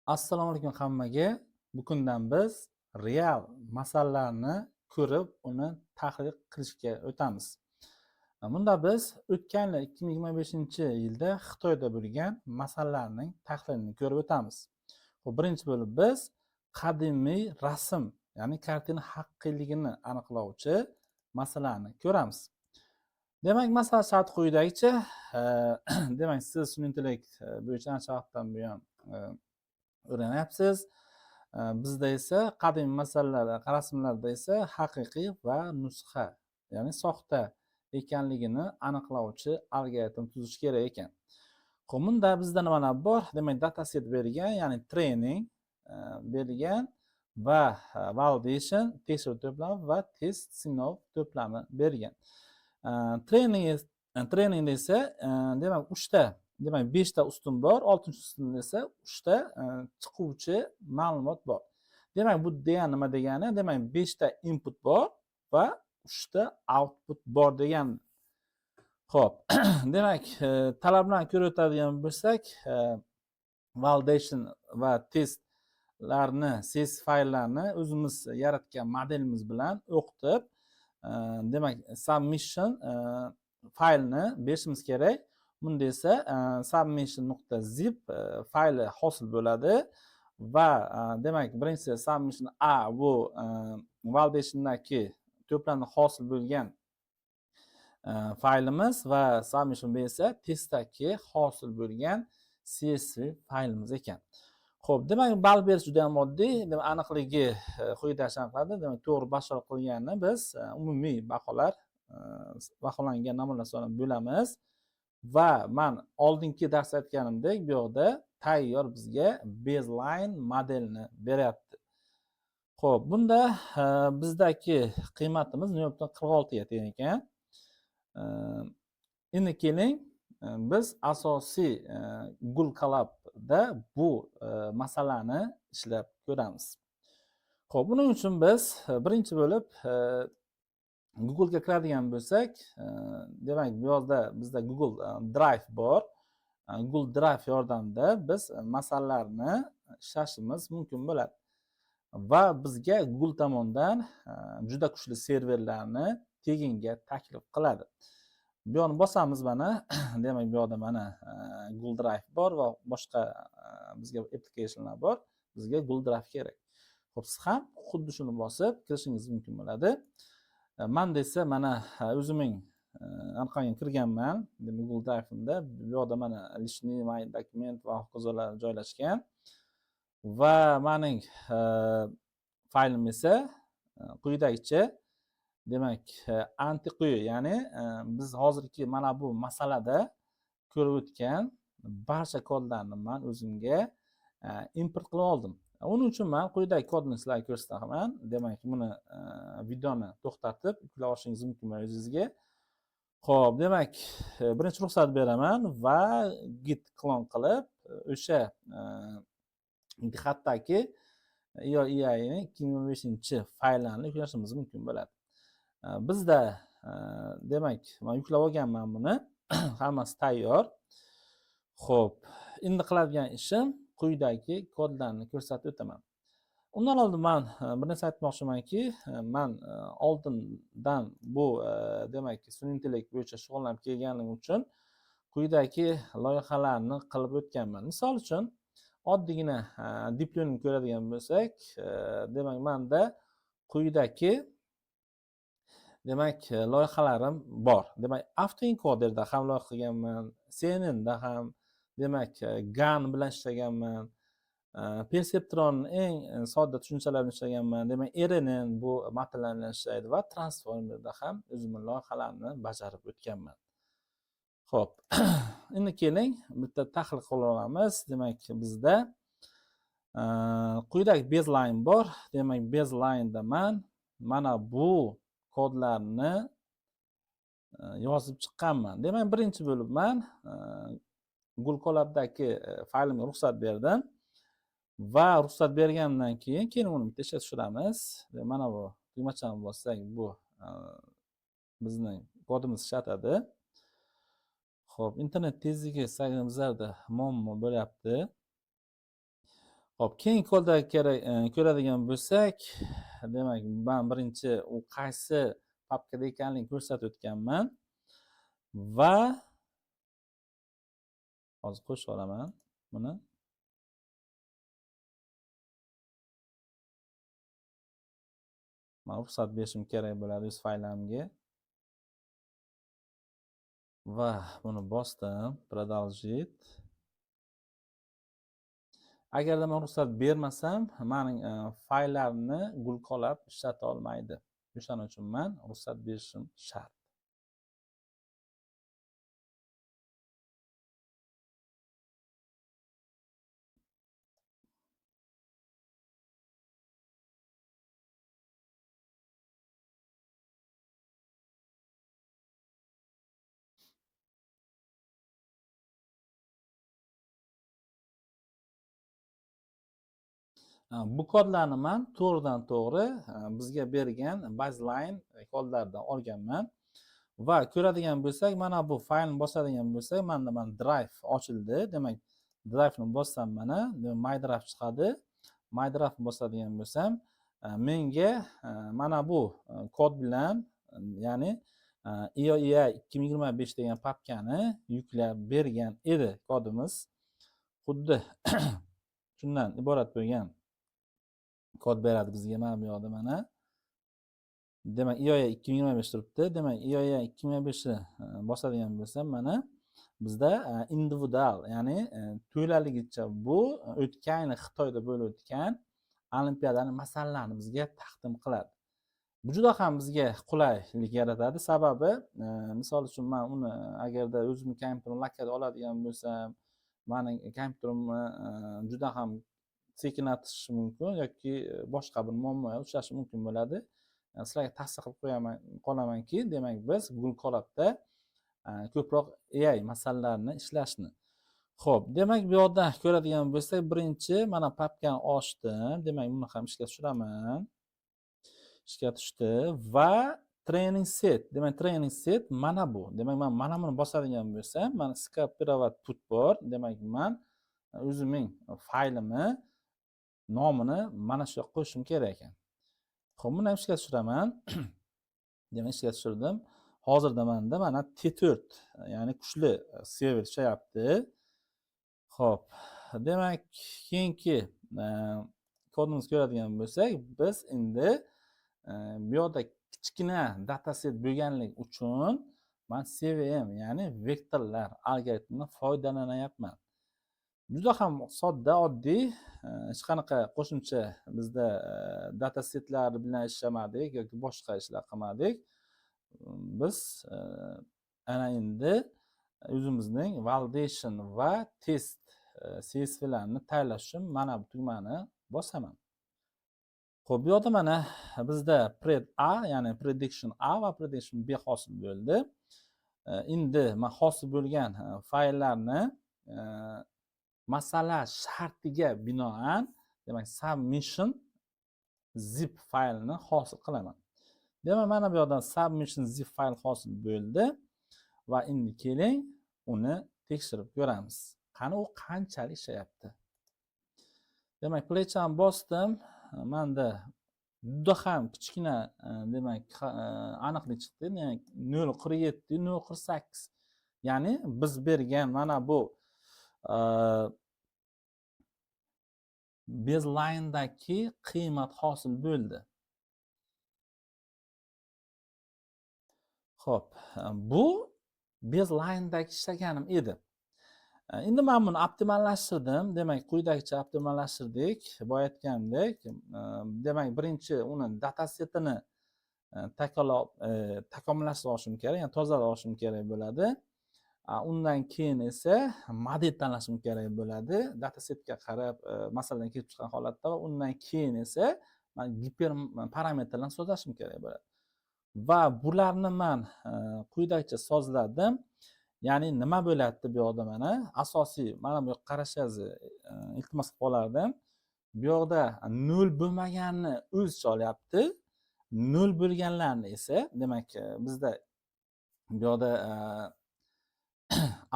Assalomu alaykum hammaga. Bugundan biz real masalalarni ko'rib, uni tahlil qilishga o'tamiz. Bunda biz o'tgan yil, 2025-yilda Xitoyda bo'lgan masalalarning tahlilini ko'rib o'tamiz. Xo'p, birinchi bo'lib biz qadimiy rasm, ya'ni kartina haqiqiyligini aniqlovchi masalani ko'ramiz. Demak, masala sharti quyidagicha. Demak, siz sun'iy intellekt bo'yicha ancha vaqtdan buyon o'rganyapsiz. Bizda esa qadimiy masalalar, rasmlarda esa haqiqiy va nusxa, ya'ni soxta ekanligini aniqlovchi algoritm tuzish kerak ekan. Xo'p, bunda bizda nimalar bor? Demak, dataset berilgan, ya'ni training berilgan va validation, tekshiruv to'plami va test, sinov to'plami berilgan. Trainingda esa demak, uchta, demak, beshta ustun bor, oltinchi ustunda esa uchta chiquvchi ma'lumot bor. Demak, bu degani nima degani? Demak, beshta input bor va uchta output bor degani. Xo'p, demak, talablarni ko'rib o'tadigan bo'lsak, validation va testlarni, CSV fayllarni o'zimiz yaratgan modelimiz bilan o'qitib, demak, submission faylni berishimiz kerak. Bunda esa submission.zip fayli hosil bo'ladi va demak, birinchisi submission A, bu validationdagi to'plamda hosil bo'lgan faylimiz va submission B esa testdagi hosil bo'lgan CSV faylimiz ekan. Xo'p, demak, ball berish juda ham oddiy. Demak, aniqligi quyidagicha aniqlanadi. Demak, to'g'ri bashorat qilganni biz umumiy baholar, baholangan namunalar sonini bo'lamiz va man oldingi darsda aytganimdek, bu yoqda tayyor bizga baseline modelni beryapti. Xo'p, bunda bizdagi qiymatimiz 0,46 ga teng ekan. Endi keling, biz asosiy Google Colab'da bu masalani ishlab ko'ramiz. Xo'p, buning uchun biz birinchi bo'lib Google'ga kiradigan bo'lsak, demak, bu yoqda bizda Google Drive bor. Google Drive yordamida biz masalalarni ishlashimiz mumkin bo'ladi. Va bizga Google tomonidan juda kuchli serverlarni teginga taklif qiladi. Bu yoqni bosamiz mana. Demak, bu yoqda mana Google Drive bor va boshqa bizga applicationlar bor. Bizga Google Drive kerak. Xo'p, siz ham xuddi shuni bosib kirishingiz mumkin bo'ladi. Man desa mana o'zimning anaqaga kirganman. Demak, Google Drive'imda bu yoqda mana личный мои документ va hokazolar joylashgan. Va mening faylim esa quyidagicha. Demak, antiquyi, ya'ni biz hozirgi mana bu masalada ko'rib o'tgan barcha kodlarni man o'zimga import qilib oldim. Uning uchun man quyidagi kodni sizlarga ko'rsataman. Demak, buni videoni to'xtatib yuklab olishingiz mumkin o'zingizga. Xo'p, demak, birinchi ruxsat beraman va git clone qilib o'sha GitHubdagi EIAning 2025-fayllarni yuklashimiz mumkin bo'ladi. Bizda demak, man yuklab olganman buni. Hammasi tayyor. Xo'p, endi qiladigan ishim quyidagi kodlarni ko'rsatib o'taman. Undan oldin man bir narsa aytmoqchimanki, man oldindan bu demak, sun'iy intellekt bo'yicha shug'ullanib kelganim uchun quyidagi loyihalarni qilib o'tganman. Misol uchun, oddiygina deep learning ko'radigan bo'lsak, demak, manda quyidagi demak, loyihalarim bor. Demak, autoencoderda ham loyiha qilganman, CNNda ham, demak, GAN bilan ishlaganman, perceptron eng sodda tushunchalarini ishlaganman. Demak, RNN, bu matnlar bilan ishlaydi va transformerda ham o'zimni loyihalarimni bajarib o'tganman. Xo'p, endi keling, bitta tahlil qilib olamiz. Demak, bizda quyidagi baseline bor. Demak, baseline'da man mana bu kodlarni yozib chiqqanman. Demak, birinchi bo'lib man Google Colab'dagi faylimga ruxsat berdim va ruxsat berganimdan keyin uni bitta ishga tushiramiz. Mana bu tugmachani bossak, bu bizning kodimiz ishlatadi. Xo'p, internet tezligi bizlarda muammo bo'lyapti. Xo'p, keyingi kodda kerak ko'radigan bo'lsak, demak, men birinchi u qaysi papkada ekanligini ko'rsatib o'tganman va hozir qo'shib olaman buni. Men ruxsat berishim kerak bo'ladi o'z faylamga. Va buni bosdim, продолжить. Agarda men ruxsat bermasam, mening faylarni Google Colab ishlata olmaydi. O'shaning uchun men ruxsat berishim shart. Bu kodlarni men to'g'ridan to'g'ri bizga bergan baseline kodlardan olganman. Va ko'radigan bo'lsak, mana bu faylni bosadigan bo'lsak, menda mana Drive ochildi. Demak, Drive'ni bossam mana My Drive chiqadi. My Drive bosadigan bo'lsam, menga mana bu kod bilan, ya'ni IOIA 2025 degan papkani yuklab bergan edi kodimiz. Xuddi shundan iborat bo'lgan kod beradi bizga mana bu yoqda mana. Demak, IOIA 2025 turibdi. Demak, IOIA 2025 ni bosadigan bo'lsam, mana bizda individual, ya'ni to'laligicha bu o'tgan yili Xitoyda bo'lib o'tgan olimpiadani masalalarini bizga taqdim qiladi. Bu juda ham bizga qulaylik yaratadi. Sababi, misol uchun men uni agarda o'zimni kompyuterim lokal oladigan bo'lsam, mening kompyuterimni juda ham sekinlatishi mumkin yoki boshqa bir muammoga uchrashi mumkin bo'ladi. Sizlarga tavsiya qilib qo'yaman, qolamanki, demak biz Google Colabda ko'proq AI masalalarini ishlashni. Xo'p, demak bu yoqda ko'radigan bo'lsak, birinchi mana papkani ochdim. Demak, buni ham ishga tushiraman. Ishga tushdi va training set. Demak, training set mana bu. Demak, men mana buni bosadigan bo'lsam, mana skopirovat put bor. Demak, men o'zimning faylimni nomini mana shu yoqqa qo'yishim kerak ekan. Xo'p, buni ham ishga tushiraman. Demak, ishga tushirdim. Hozirda menda mana T4, ya'ni kuchli server ishlayapti. Xo'p, demak, keyingi kodimizni ko'radigan bo'lsak, biz endi bu yoqda kichkina dataset bo'lganligi uchun men CVM, ya'ni vektorlar algoritmidan foydalanyapman. Juda ham sodda, oddiy, hech qanaqa qo'shimcha bizda datasetlar bilan ishlamadik yoki boshqa ishlar qilmadik. Biz ana endi o'zimizning validation va test CSVlarni tayyorlash uchun mana bu tugmani bosaman. Xo'p, bu yoqda mana bizda pred A, ya'ni prediction A va prediction B hosil bo'ldi. Endi men hosil bo'lgan fayllarni masala shartiga binoan, demak, submission zip faylini hosil qilaman. Demak, mana bu yoqdan submission zip fayl hosil bo'ldi va endi keling uni tekshirib ko'ramiz. Qani u qanchalik ishlayapti. Demak, playchani bosdim. Menda juda ham kichkina, demak, aniqlik chiqdi. Demak, 0.47, 0.48. Ya'ni biz bergan mana bu baseline'dagi qiymat hosil bo'ldi. Xo'p, bu baseline'dagi ishlaganim edi. Endi men buni optimallashtirdim. Demak, quyidagicha optimallashtirdik. Boya aytgandek, demak, birinchi uni datasetini takomillashtirib olishim kerak, ya'ni tozalab olishim kerak bo'ladi. Undan keyin esa model tanlashim kerak bo'ladi. Datasetga qarab, masalan, kelib chiqqan holatda va undan keyin esa men giper parametrlarni sozlashim kerak bo'ladi. Va bularni men quyidagicha sozladim. Ya'ni nima bo'lyapti bu yoqda mana? Asosiy mana bu yoqqa qarashingizni iltimos qilib qolardim. Bu yoqda 0 bo'lmaganni o'z ichiga olyapti. 0 bo'lganlarni esa, demak, bizda bu yoqda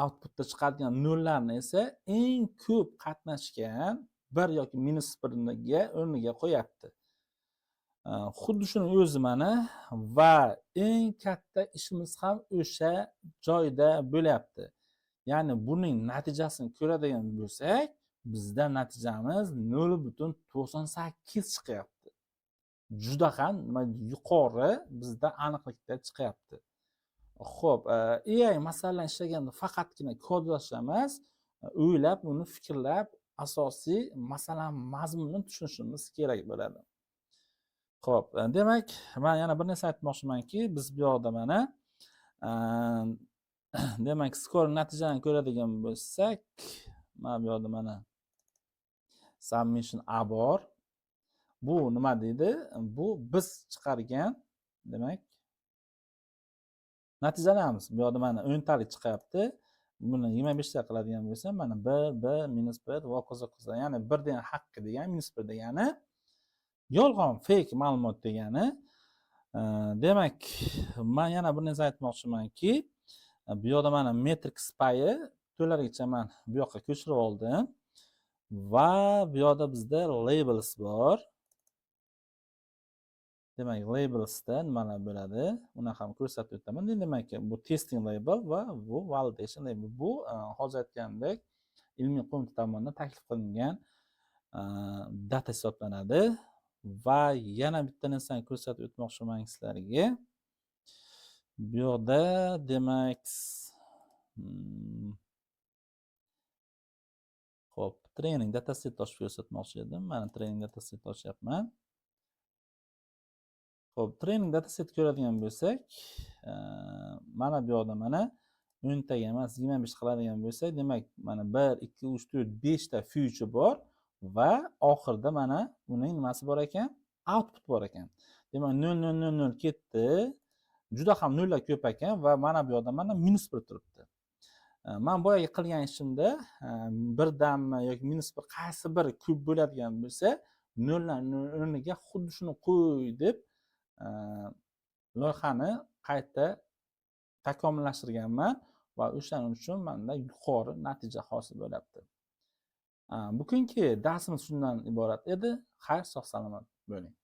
outputda chiqadigan nollarni esa eng ko'p qatnashgan Bir yoki -1ga o'rniga qo'yapti. Xuddi shuni o'zi mana va eng katta ishimiz ham o'sha joyda bo'lyapti. Ya'ni buning natijasini ko'radigan bo'lsak, bizda natijamiz 0,98 chiqyapti. Juda ham nima, yuqori bizda aniqlikda chiqyapti. Ho'p, AI masalan ishlaganda faqatgina kod yozish emas, o'ylab, uni fikrlab, asosiy masalani mazmunini tushunishimiz kerak bo'ladi. Ho'p, demak, man yana bir narsa aytmoqchimanki, biz bu yoqda mana demak, score natijani ko'radigan bo'lsak, mana bu yoqda mana submission A bor. Bu nima deydi? Bu biz chiqargan, demak, natijalarimiz. Bu yoqda mana 10 talik chiqyapti. Buni 25 ta qiladigan bo'lsam, mana bir, bir, -1 va hokazo, hokazo. Ya'ni bir degani haqqi degani, -1 degani yolg'on, fake ma'lumot degani. Demak, man yana bir narsa aytmoqchimanki, bu yoqda mana metrics pyi to'larigacha man bu yoqqa ko'chirib oldim va bu yoqda bizda labels bor. Demak, labelsda nimalar bo'ladi, uni ham ko'rsatib o'taman. Demak, bu testing label va bu validation label. Bu hozir aytgandek, ilmiy qo'mita tomonidan taklif qilingan data hisoblanadi. Va yana bitta narsani ko'rsatib o'tmoqchiman sizlarga. Bu yoqda, demak, ho'p, training dataset ochib ko'rsatmoqchi edim. Mana, training dataset ochyapman. Ho'p, training dataset ko'radigan bo'lsak, mana bu yoqda mana 10 taga emas, 25 qiladigan bo'lsak, demak, mana bir, ikki, uch, to'rt, beshta feature bor va oxirida mana uning nimasi bor ekan? Output bor ekan. Demak, 0, 0, 0, 0 ketdi. Juda ham nollar ko'p ekan va mana bu yoqda mana -1 turibdi. Man boyagi qilgan ishimda birdanmi yoki -1, qaysi biri ko'p bo'ladigan bo'lsa, nollarni o'rniga xuddi shuni qo'y deb loyihani qayta takomillashtirganman va o'shaning uchun manda yuqori natija hosil bo'lyapti. Bugungi darsimiz shundan iborat edi. Xayr, sog' salomat bo'ling.